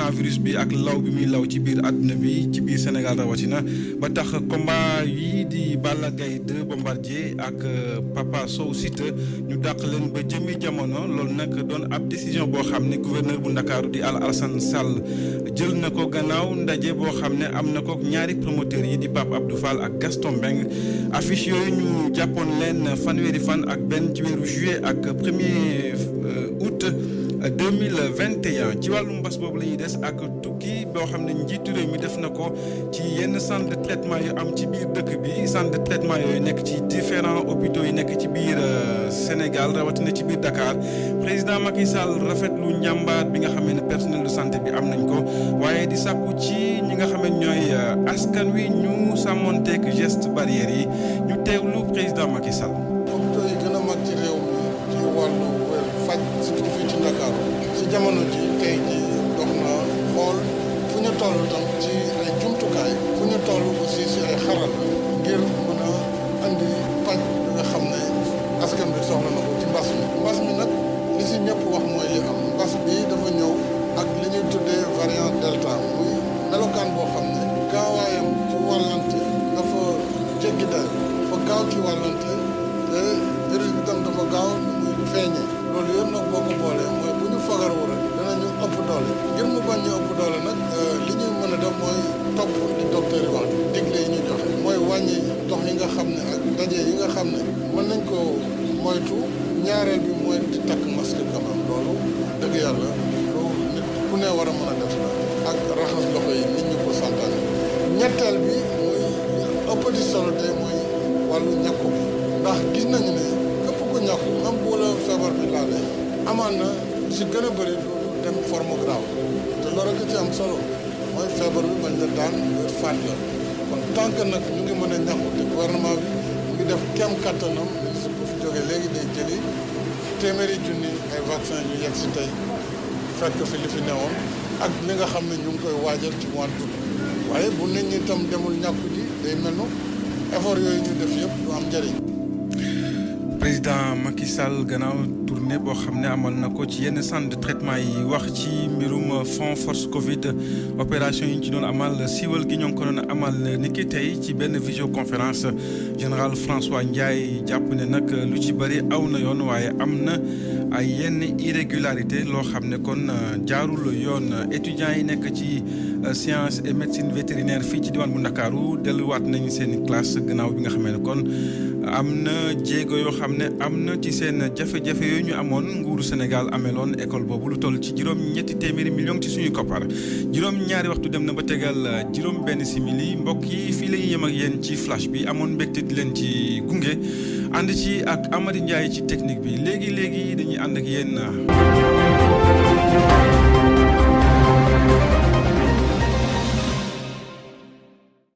coronavirus bi ak law bi muy law ci biir àdduna bi ci biir Sénégal rawatina ba tax combat yi di Balla Gaye 2 Bombardier ak Papa Sow Siteu ñu dàq leen ba jëmi jamono loolu nag doon ab décision boo xam ne gouverneur bu Ndakaaru di Alassane Sall jël na ko gannaaw ndaje boo xam ne am na ko ñaari promoteurs yi di Pape Abdou Fall ak Gaston Mbengue affiche yooyu ñu jàppoon leen fanweeri fan ak benn ci weeru juillet ak 1er août 2021 ci wàllu mbas boobu la ñuy des ak tukki boo xam ne njiitu réew mi def na ko ci yenn centre de traitement yu am ci biir dëkk bi centre de traitement yooyu nekk ci différents hôpitaux yi nekk ci biir Sénégal rawatina ci biir Dakar président Macky Sall rafetlu njàmbaar bi nga xam ne personnel de santé bi am nañ ko waaye di sàkku ci ñi nga xam ne ñooy askan wi ñu sàmmonteeg geste barrière yi ñu teewlu président Macky Sall. hôpitaux yi gën a mag ci réew mi ci wàllu faj surtout fii ci Dakar ci jamono ji tey ji dox na xool fu ñu toll tam ci ay jumtukaay fu ñu toll aussi si ay xaral ngir mën a andi paj bi nga xam ne askan bi soxla na ko ci mbas mi nag li si ñëpp wax mooy li am mbas bi dafa ñëw ak li ñuy tuddee variant delta muy melokaan boo xam ne gaawaayam ci wàllante dafa jéggi dayo dafa gaaw ci wàllante te virus bi tam dafa gaaw ni muy feeñee loolu yëpp nag boo ko boolee mooy bu ñu fagaru rek danañu ëpp doole ngir mu bañ ñu ëpp doole nag li ñuy mën a def mooy topp li docteur yi wax digle yi ñu joxe mooy wàññi dox yi nga xam ne ak daje yi nga xam ne mën nañ ko moytu ñaareel bi mooy di takk masque quand même loolu dëgg yàlla lu nit ku ne war a mën a def la ak raxas loxo yi nit ñi ko santaane ñetteel bi muy ëpp di solo de mooy wàllu ñàkku bi ndax gis nañu ne képp ku ñàkku même bu la feebar bi laalee amaan na si gën a bëri du dem forme grave te loolu rek ci am solo mooy feebar bi bañ la daan ba faat la kon tant que nag ñu ngi mën a ñàkku te gouvernement bi mu ngi def kem kattanam ministre bu fi jógee léegi day jëli téeméeri junni ay vaccin yu yegg si tey fekk fi li fi newoon ak li nga xam ne ñu ngi koy waajal ci mois d'août waaye bu nit ñi tam demul ñàkku ji day mel no effort yooyu ñu def yëpp du am njëriñ. président Macky Sall gannaaw tournée boo xam ne amal na ko ci yenn centre de traitement yi wax ci mbirum fonds force Covid opération yi ñu ci doon amal siiwal gi ñoo ngi ko doon amal niki tey ci benn visioconférence général François Ndiaye jàpp ne nag lu ci bëri aw na yoon waaye am na ay yenn irrégularité loo xam ne kon jaarul yoon étudiants yi nekk ci science et médecine vétérinaire fii ci diwaan bu Ndakaaru delluwaat nañu seen classe gannaaw bi nga xamee ne kon am na jéego yoo xam ne am na ci seen jafe-jafe yooyu ñu amoon nguuru Sénégal ameloon école boobu lu toll ci juróom-ñetti téeméeri millions ci suñu koppar juróom-ñaari waxtu dem na ba tegal juróom-benn simili mbokk yi fii la ñuy yem ak yéen ci flash bi amoon mbégte di leen ci gunge ànd ci ak Amady Ndiaye ci technique bi léegi dañuy ànd ak yéen.